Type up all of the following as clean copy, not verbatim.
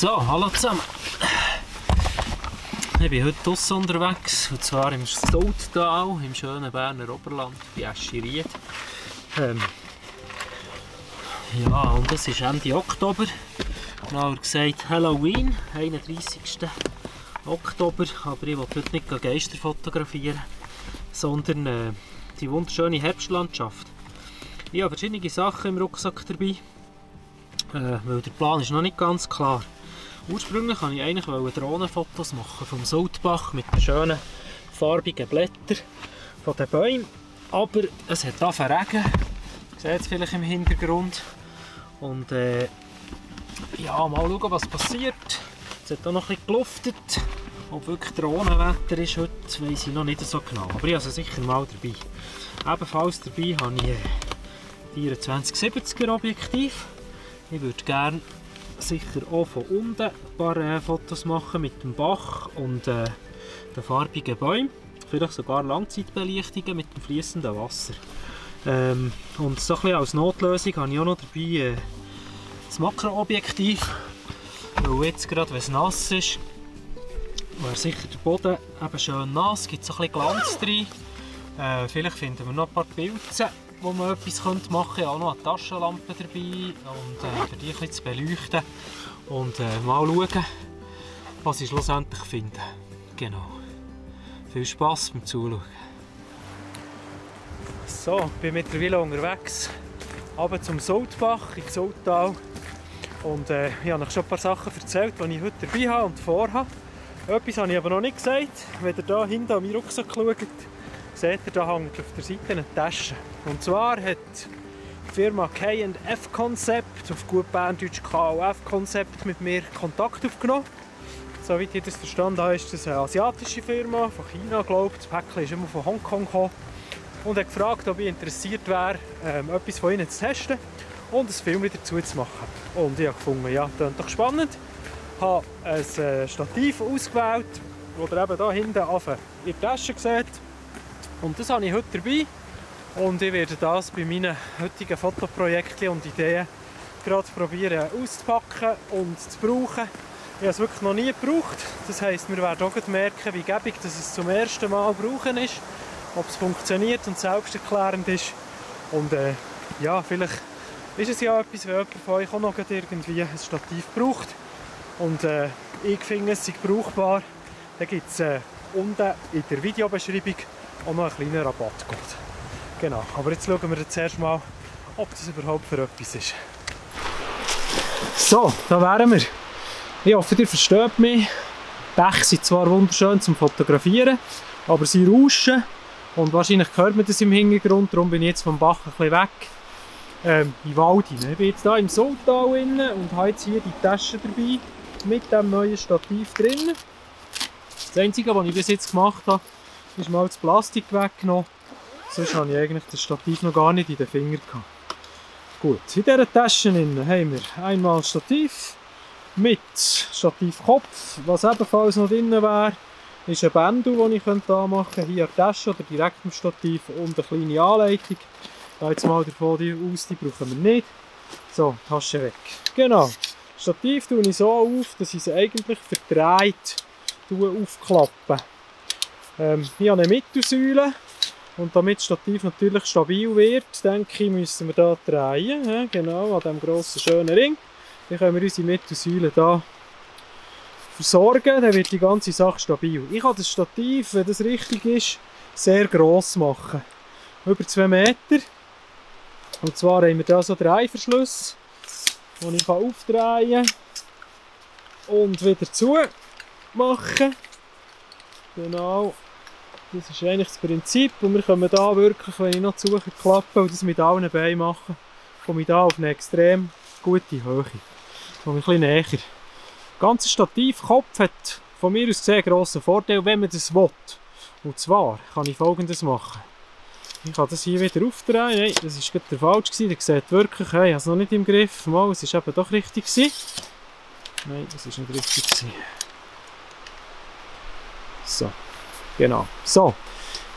So, hallo zusammen. Ich bin heute draussen unterwegs, und zwar im Soldtal, im schönen Berner Oberland, bei Escheried. Ja, und es ist Ende Oktober, genauer gesagt Halloween, 31. Oktober, aber ich will heute nicht Geister fotografieren, sondern die wunderschöne Herbstlandschaft. Ich habe verschiedene Sachen im Rucksack dabei, weil der Plan ist noch nicht ganz klar. Ursprünglich wollte ich eigentlich Drohnenfotos machen vom Soldbach mit den schönen farbigen Blättern von den Bäumen, aber es hat angefangen zu regnen, ihr seht es vielleicht im Hintergrund. Und ja, mal schauen, was passiert. Es hat auch noch ein bisschen geluftet. Ob wirklich Drohnenwetter ist heute, weiss ich noch nicht so genau. Aber ich habe es sicher mal dabei. Ebenfalls dabei habe ich 24-70er Objektiv. Ich würde gerne sicher auch von unten ein paar Fotos machen mit dem Bach und den farbigen Bäumen. Vielleicht sogar Langzeitbelichtungen mit dem fließenden Wasser. Und so ein bisschen als Notlösung habe ich auch noch dabei das Makroobjektiv. Weil jetzt gerade, wenn es nass ist, wäre sicher der Boden eben schön nass, gibt so ein bisschen Glanz drin. Vielleicht finden wir noch ein paar Pilze, wo man etwas machen könnte. Ich habe auch noch eine Taschenlampe dabei, und für die ein bisschen zu beleuchten. Und mal schauen, was ich schlussendlich finde. Genau. Viel Spass beim Zuschauen. So, ich bin mittlerweile unterwegs. Runter zum Soldbach, ins Soldtal. Und ich habe euch schon ein paar Sachen erzählt, die ich heute dabei habe und vorhabe. Etwas habe ich aber noch nicht gesagt. Wenn ihr hier hinten an meinen Rucksack schaut, seht ihr, da hängt auf der Seite eine Tasche. Und zwar hat die Firma K&F Concept, auf gut Berndeutsch KOF Concept, mit mir Kontakt aufgenommen. Soweit ich das verstanden habe, ist das eine asiatische Firma, von China, glaube ich. Das Päckchen ist immer von Hongkong gekommen. Und hat gefragt, ob ich interessiert wäre, etwas von ihnen zu testen und ein Film dazu zu machen. Und ich habe gefunden, ja, das ist doch spannend. Ich habe ein Stativ ausgewählt, das ihr eben hier hinten in der Tasche seht. Und das habe ich heute dabei. Und ich werde das bei meinen heutigen Fotoprojekten und Ideen gerade probieren auszupacken und zu brauchen. Ich habe es wirklich noch nie gebraucht. Das heisst, wir werden auch merken, wie gäbig es zum ersten Mal brauchen ist. Ob es funktioniert und selbsterklärend ist. Und ja, vielleicht ist es ja etwas, wenn jemand von euch auch noch irgendwie ein Stativ braucht. Und ich finde, es sei brauchbar. Dann gibt es unten in der Videobeschreibung auch noch einen kleinen Rabattcode. Genau, aber jetzt schauen wir zuerst mal, ob das überhaupt für etwas ist. So, da wären wir. Ich hoffe, ihr versteht mich. Die Bäche sind zwar wunderschön zum Fotografieren, aber sie rauschen. Und wahrscheinlich hört man das im Hintergrund, darum bin ich jetzt vom Bach ein bisschen weg. In den Wald hinein. Ich bin jetzt hier im Soldtal und habe jetzt hier die Tasche dabei mit dem neuen Stativ drin. Das Einzige, was ich bis jetzt gemacht habe, ist mal das Plastik weggenommen. Sonst habe ich eigentlich das Stativ noch gar nicht in den Fingern gehabt. Gut, in dieser Tasche haben wir einmal Stativ mit Stativkopf. Was ebenfalls noch drin wäre, ist ein Bändel, das ich anmachen könnte, hier an der Tasche oder direkt im Stativ, und eine kleine Anleitung. Da jetzt mal davon aus, die brauchen wir nicht. So, Tasche weg. Genau. Das Stativ tue ich so auf, dass ich es eigentlich verdreht aufklappe. Ich habe eine Mittelsäule, und damit das Stativ natürlich stabil wird, denke ich, müssen wir hier drehen. Ja, genau, an diesem grossen schönen Ring. Dann können wir unsere Mittelsäule hier versorgen, dann wird die ganze Sache stabil. Ich kann das Stativ, wenn das richtig ist, sehr gross machen. Über 2 Meter. Und zwar haben wir hier so Drehverschlüsse, die ich aufdrehen und wieder zu machen. Genau. Das ist eigentlich das Prinzip. Und wir können hier wirklich, wenn ich noch zuklappe und das mit allen Beinen mache, komme ich hier auf eine extrem gute Höhe. Komme ich ein bisschen näher. Der ganze Stativkopf hat von mir aus gesehen einen grossen Vorteil, wenn man das will. Und zwar kann ich Folgendes machen. Ich kann das hier wieder aufdrehen. Nein, das war gerade der falsch gewesen. Ihr seht wirklich, hey, ich habe es noch nicht im Griff. Mal, es war eben doch richtig gewesen. Nein, das ist nicht richtig gewesen. So, genau. So,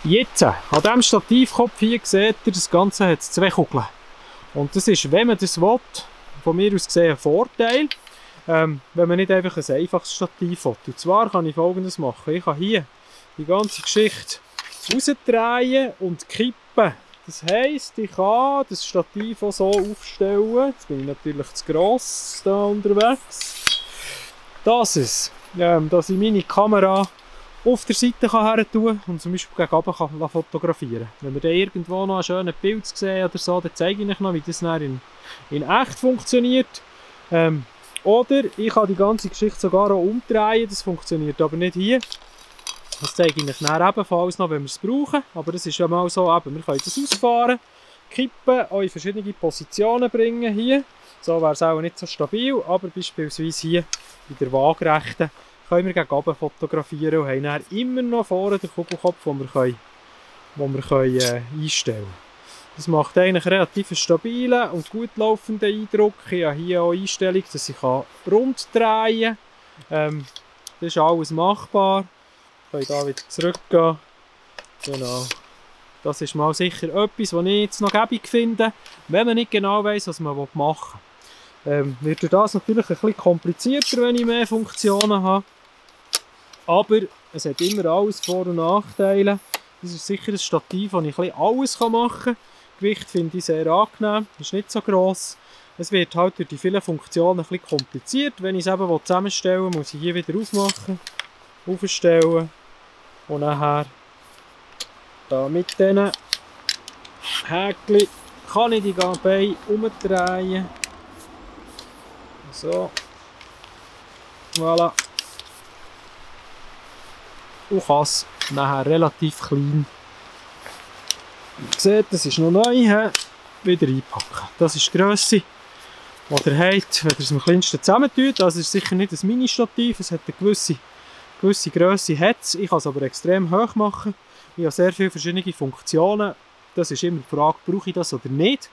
jetzt, an diesem Stativkopf hier seht ihr, das Ganze hat 2 Kugeln. Und das ist, wenn man das will, von mir aus gesehen ein Vorteil. wenn man nicht einfach ein einfaches Stativ will. Und zwar kann ich Folgendes machen. Ich kann hier die ganze Geschichte rausdrehen und kippen. Das heisst, ich kann das Stativ auch so aufstellen. Jetzt bin ich natürlich zu gross da unterwegs. Dass ich meine Kamera auf der Seite her tun und zum Beispiel gegen oben fotografieren kann. Wenn wir dann irgendwo noch ein schönes Bild sehen oder so, dann zeige ich euch noch, wie das dann in echt funktioniert. Oder ich kann die ganze Geschichte sogar auch umdrehen, das funktioniert aber nicht hier. Das zeige ich euch dann ebenfalls noch, wenn wir es brauchen. Aber das ist ja mal so, eben, wir können das ausfahren, kippen, auch in verschiedene Positionen bringen hier. So wäre es auch nicht so stabil, aber beispielsweise hier in der Waagerechten können wir gegen oben fotografieren und haben dann immer noch vorne den Kugelkopf, den wir einstellen können. Das macht eigentlich relativ einen stabilen und gut laufenden Eindruck. Ich habe hier auch Einstellung, dass ich rund drehen kann. Das ist alles machbar. Ich kann hier wieder zurückgehen. Genau. Das ist mal sicher etwas, was ich jetzt noch gäbig finde, wenn man nicht genau weiss, was man machen will. Wird das natürlich ein bisschen komplizierter, wenn ich mehr Funktionen habe. Aber es hat immer alles Vor- und Nachteile. Das ist sicher ein Stativ, wo ich ein bisschen alles machen kann. Gewicht finde ich sehr angenehm, ist nicht so gross. Es wird halt durch die vielen Funktionen ein bisschen kompliziert. Wenn ich es eben zusammenstellen will, muss ich hier wieder aufmachen, aufstellen und nachher da mit diesen Häkchen kann ich die Beine umdrehen. So. Voilà. Und kann es nachher relativ klein. Ihr seht, das ist noch neu, wieder einpacken. Das ist die Grösse, die ihr habt, wenn ihr es am kleinsten zusammentut. Also es ist sicher nicht ein Mini-Stativ, es hat eine gewisse Grösse. Ich kann es aber extrem hoch machen. Ich habe sehr viele verschiedene Funktionen. Das ist immer die Frage, brauche ich das oder nicht.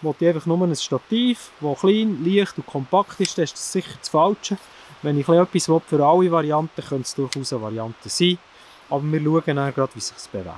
Will ich einfach nur ein Stativ, das klein, leicht und kompakt ist, dann ist das sicher das Falsche. Wenn ich etwas will für alle Varianten, könnte es durchaus eine Variante sein. Aber wir schauen dann gerade, wie es sich bewährt.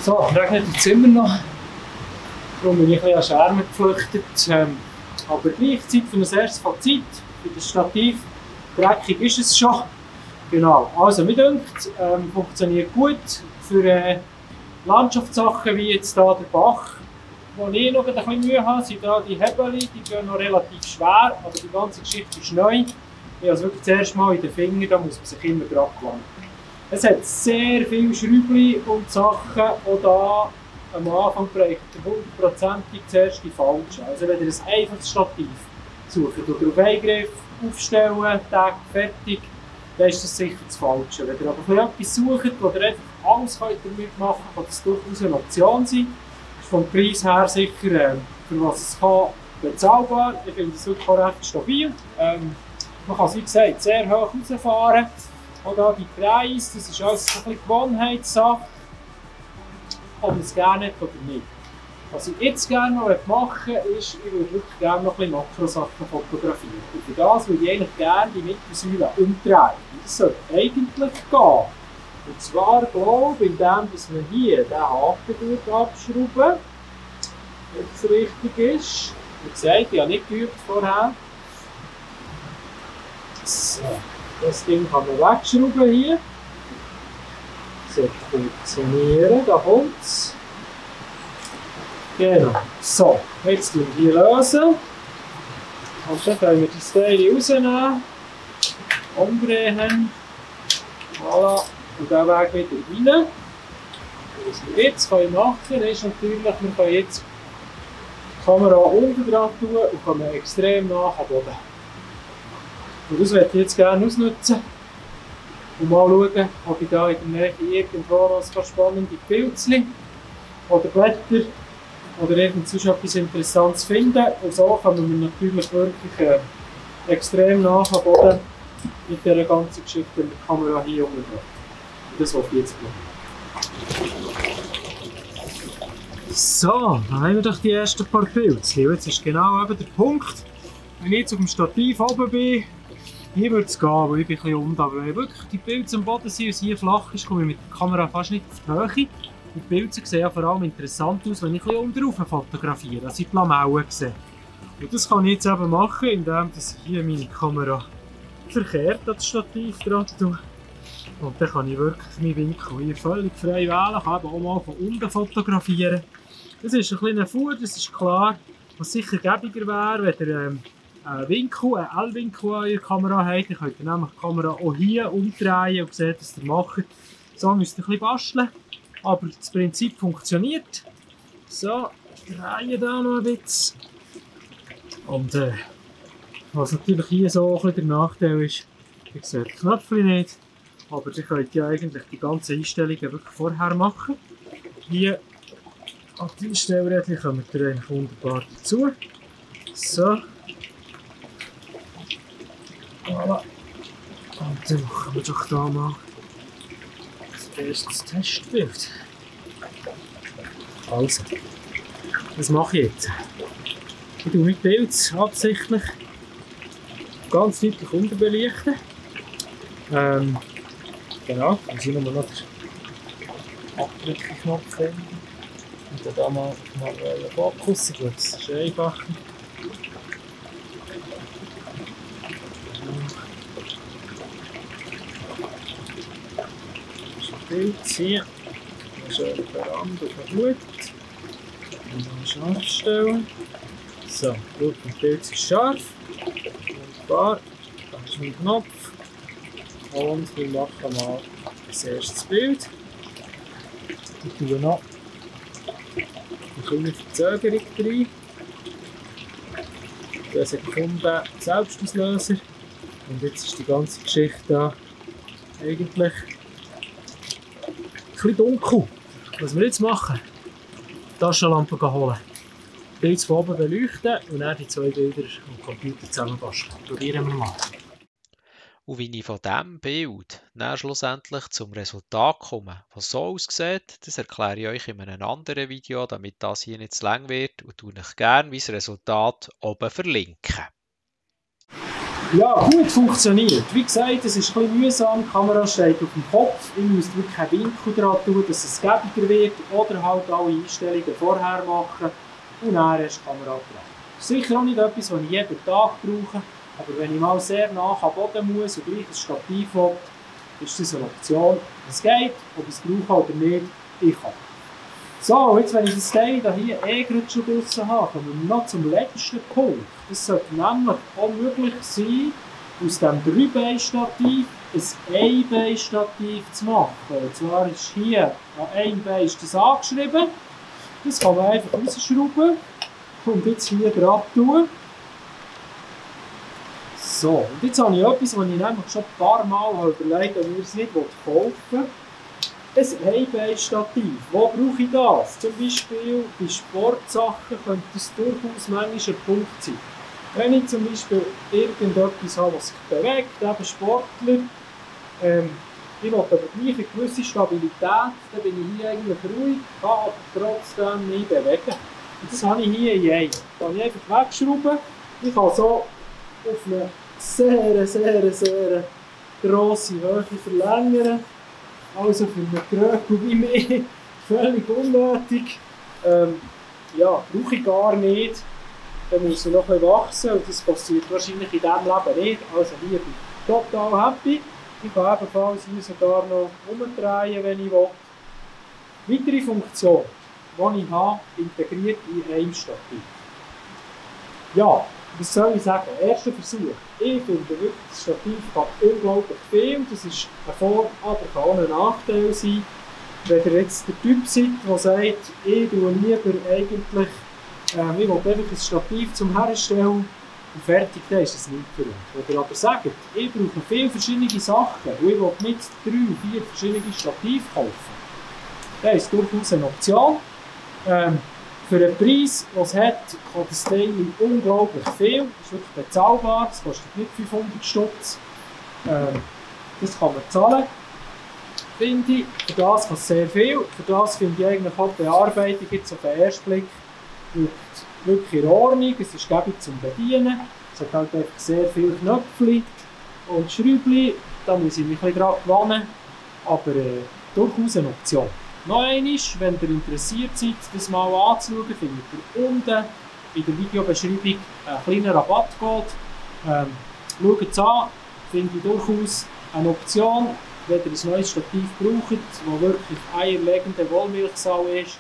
So, regnet jetzt immer noch. Darum bin ich ein bisschen an Schermen geflüchtet. Aber gleichzeitig für ein erstes Fazit, für das Stativ, dreckig ist es schon. Genau, also mir denkt, funktioniert gut für Landschaftssachen wie jetzt hier der Bach. Wo ich noch ein bisschen Mühe habe, sind hier die Hebel, die gehen noch relativ schwer, aber die ganze Geschichte ist neu. Ich habe es wirklich das erste Mal in den Fingern, da muss man sich immer dran gewöhnen. Es hat sehr viele Schräubchen und Sachen, auch da am Anfang bräuchte ihr 100% zuerst die falschen. Also wenn ihr ein einfaches Stativ sucht oder auf Eingriff, aufstellen, Tag, fertig, dann ist das sicher das Falsche. Wenn ihr aber etwas sucht, wo ihr einfach alles damit machen könnt, kann das durchaus eine Option sein. Ist vom Preis her sicher, für was es kann, bezahlbar. Ich finde es wirklich auch recht stabil. Man kann es, wie gesagt, sehr hoch rausfahren. Auch hier die Kreise, das ist alles ein bisschen Gewohnheitssache, ob man es gerne hat oder nicht. Was ich jetzt gerne noch machen möchte, ist, ich würde wirklich gerne noch ein bisschen Makrosachen fotografieren. Und für das würde ich eigentlich gerne die Mittelsäule umdrehen. Und das sollte eigentlich gehen. Und zwar glaube ich, indem dass wir hier den Haken abschrauben, wenn es richtig ist. Wie gesagt, ich habe nicht geübt vorher. So, das Ding kann man wegschrauben hier. Das sollte funktionieren, da kommt es. Genau. So, jetzt lösen wir hier. Und dann können wir das Teil rausnehmen, umdrehen. Voilà. Und diesen Weg wieder rein. Was wir jetzt machen können, ist natürlich, wir können jetzt die Kamera unten dran tun und kommen extrem nach am Boden. Und das möchte ich jetzt gerne ausnutzen und mal schauen, ob ich da in der Nähe irgendwo noch ein paar spannende Pilzchen oder Blätter oder sonst etwas Interessantes finden. Und so kommen wir natürlich wirklich extrem nach am Boden mit dieser ganzen Geschichte mit der Kamera hier unten dran. Das wollte ich jetzt probieren. So, dann haben wir doch die ersten paar Pilze. Jetzt ist genau eben der Punkt, wenn ich jetzt auf dem Stativ oben bin, hier würde es gehen, weil ich bin ein bisschen unten. Aber wenn wirklich die Pilze am Boden sind und es hier flach ist, komme ich mit der Kamera fast nicht auf die Höhe. Und die Pilze sehen ja vor allem interessant aus, wenn ich ein bisschen unten rauf fotografiere, dass ich die Lamellen sehe. Und das kann ich jetzt eben machen, indem ich hier meine Kamera verkehrt an das Stativ dran tue. Und dann kann ich wirklich meinen Winkel hier völlig frei wählen, kann eben auch mal von unten fotografieren. Das ist ein kleiner Fuhr, das ist klar. Was sicher gäbiger wäre, wenn ihr einen Winkel, einen L-Winkel an eurer Kamera habt, dann könnt ihr nämlich die Kamera auch hier umdrehen und seht, was ihr macht. So müsst ihr ein bisschen basteln, aber das Prinzip funktioniert. So, drehen da noch ein bisschen. Und was natürlich hier so ein bisschen der Nachteil ist, ihr seht die Knöpfe nicht. Aber ihr könnt ja eigentlich die ganzen Einstellungen wirklich vorher machen. Hier an die Einstellrädchen kommt ihr eigentlich wunderbar dazu. So. Voilà. Und dann machen wir doch hier mal das erste Testbild. Also, was mache ich jetzt? Ich tue mein Bild absichtlich ganz deutlich unterbelichten. Genau, dann sind wir noch den Abdrückknopf finden. Und dann hier mal manuellen Fokus. Gut, das ist einfacher. Das ist ein Bild hier. Schön den Rand auf den Hut. Und dann scharf stellen. So, gut, das Bild ist scharf. Wunderbar. Dann ist mein Knopf. Und wir machen mal das erste Bild. Ich tue noch eine kleine Verzögerung rein. 2 Sekunden Selbstauslöser. Und jetzt ist die ganze Geschichte da eigentlich ein bisschen dunkel. Was wir jetzt machen, die Taschenlampe holen. Die Bilder von oben beleuchten und dann die 2 Bilder am Computer zusammenbasteln. Probieren wir mal. Und wie ich von diesem Bild dann schlussendlich zum Resultat komme, was so aussieht, das erkläre ich euch in einem anderen Video, damit das hier nicht zu lang wird, und tue euch gerne mein Resultat oben verlinken. Ja, gut funktioniert. Wie gesagt, es ist ein bisschen mühsam, die Kamera steht auf dem Kopf, ich muss wirklich keinen Winkel dran tun, dass es gäbiger wird, oder halt alle Einstellungen vorher machen und dann ist die Kamera dran. Das ist sicher auch nicht etwas, was ich jeden Tag brauche. Aber wenn ich mal sehr nah am Boden muss und gleich ein Stativ will, ist das eine Option. Es geht, ob ich es brauche oder nicht, ich kann. So, jetzt wenn ich das Teil hier gerade schon draussen habe, kommen wir noch zum letzten Punkt. Es sollte nämlich auch möglich sein, aus diesem 3-Bein-Stativ ein 1-Bein-Stativ zu machen. Und zwar ist hier an einem Bein ist das angeschrieben. Das kann man einfach rausschrauben und jetzt hier dran tun. So, und jetzt habe ich etwas, was ich nämlich schon ein paar Mal überlegt habe, ob ich es nicht kaufen will. Ein Einbeinstativ. Wo brauche ich das? Zum Beispiel bei Sportsachen könnte es durchaus manchmal ein Punkt sein. Wenn ich zum Beispiel irgendetwas habe, was sich bewegt, eben Sportler, Ich will aber gleich eine gewisse Stabilität, dann bin ich hier eigentlich ruhig, kann aber trotzdem nicht bewegen. Und das habe ich hier in einem. Da kann ich einfach wegschrauben. Ich kann so auf eine sehr grosse Höhe verlängern. Also für einen Krökel wie mich völlig unnötig. Ja, brauche ich gar nicht. Dann muss er noch ein bisschen wachsen und das passiert wahrscheinlich in diesem Leben nicht. Also hier bin ich total happy. Ich kann ebenfalls hier sogar noch umdrehen, wenn ich will. Weitere Funktion, die ich habe, integriert in einem Stativ. Ja, was soll ich sagen? Erster Versuch. Ich finde wirklich, das Stativ kann unglaublich viel. Das ist ein Vor-, aber kann auch ein Nachteil sein. Wenn ihr jetzt der Typ seid, der sagt, ich tue lieber eigentlich, ich will einfach ein Stativ zum Herstellen und fertig, dann ist es nicht für uns. Wenn ihr aber sagt, ich brauche viele verschiedene Sachen und ich will nicht 3, 4 verschiedene Stative kaufen, dann ist es durchaus eine Option. Für den Preis, den es hat, kann das Teil unglaublich viel. Das ist wirklich bezahlbar, es kostet nicht 500 Stutz. Das kann man zahlen, finde ich. Für das kann es sehr viel. Für das finde ich eigentlich auch die Bearbeitung jetzt auf den ersten Blick wirklich in Ordnung. Es ist gäbig zum Bedienen. Es hat halt einfach sehr viele Knöpfe und Schräubchen. Da muss ich mich ein bisschen daran gewöhnen. Aber durchaus eine Option. Noch einmal, wenn ihr interessiert seid, das mal anzuschauen, findet ihr unten in der Videobeschreibung einen kleinen Rabattcode. Schaut es an, finde ich durchaus eine Option, wenn ihr ein neues Stativ braucht, das wirklich eierlegende Wollmilchsau ist.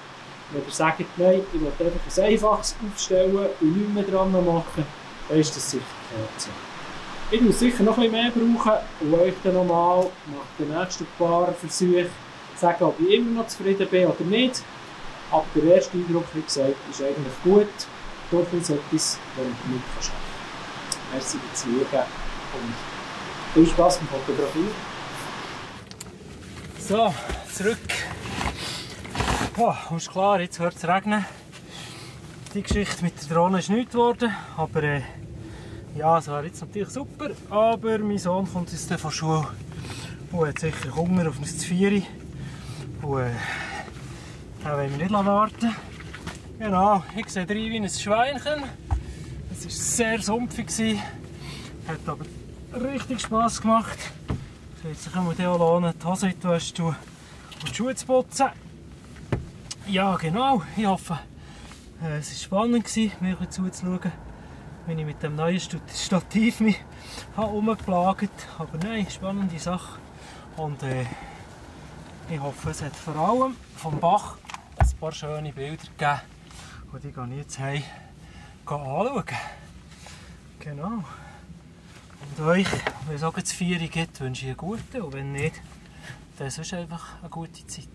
Wenn ihr sagt, nein, ich will einfach ein einfaches aufstellen und nichts mehr dran machen, dann ist das sicher keine Option. Ich muss sicher noch ein bisschen mehr brauchen und euch dann nochmal nach den nächsten paar Versuchen sagen, ob ich immer noch zufrieden bin oder nicht. Aber der erste Eindruck, wie gesagt, ist eigentlich gut. Durchaus etwas, was ich nicht schaffen kann. Merci fürs Zuschauen und viel Spass beim Fotografieren. So, zurück. Ist klar, jetzt hört es regnen. Die Geschichte mit der Drohne ist nichts geworden, aber ja, es wäre jetzt natürlich super. Aber mein Sohn kommt jetzt von der Schule und hat sicher Hunger auf ein Zvieri. Und da wollen wir nicht warten. Genau, ich sehe rein wie ein Schweinchen. Es war sehr sumpfig, hat aber richtig Spass gemacht. Es wird sich auch lohnen, die Hose in die Wäsche zu tun und die Schuhe zu putzen. Ja genau, ich hoffe, es war spannend, mir zuzuschauen, wenn ich mit dem neuen Stativ mich herumgeplagt habe. Aber nein, spannende Sache. Und ich hoffe, es hat vor allem vom Bach ein paar schöne Bilder gegeben. Und die gehe ich jetzt heim anschauen. Genau. Und euch, wenn es auch das Vieri gibt, wünsche ich einen guten. Und wenn nicht, dann sonst einfach eine gute Zeit.